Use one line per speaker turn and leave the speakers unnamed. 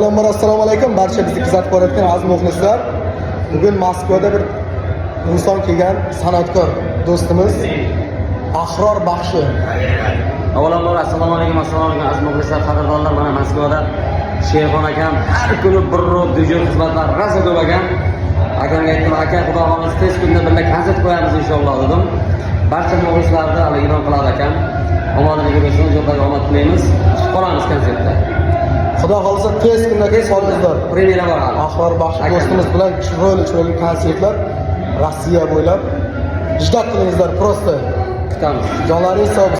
Avvalambor assalomu alaykum barcha bizni kuzatib borayotgan aziz muxlislar. Bugun Moskvada bir inson kelgan, san'atkor do'stimiz Ahror Baxshi.
Avvalambor assalomu alaykum, assalomu alaykum, aziz muxlislar, qadrdonlar. Mana Moskvada Sherxon akam har kuni bir ro'b дежур xizmatlar rosa ko'p ekan. Akamga aytdim, aka, xudo xohlasa, tez kunda birga konsert qo'yamiz inshaalloh dedim. Barcha muxlislarni hali e'lon qiladi akam. Omadini ko'rsin, ijodlarga omad tilaymiz. Kutib qolamiz konsertda.
Xudo xohlasa, tez kunda
Tez
qolingizlar.
Premyera bor hali.
Ahror Baxshi
Akam.
do'stimiz bilan chiroyli chiroyli konsertlar Rossiya bo'ylab. Ждать qilingizlar просто.
Kutamiz.
Jonlaringiz sog'.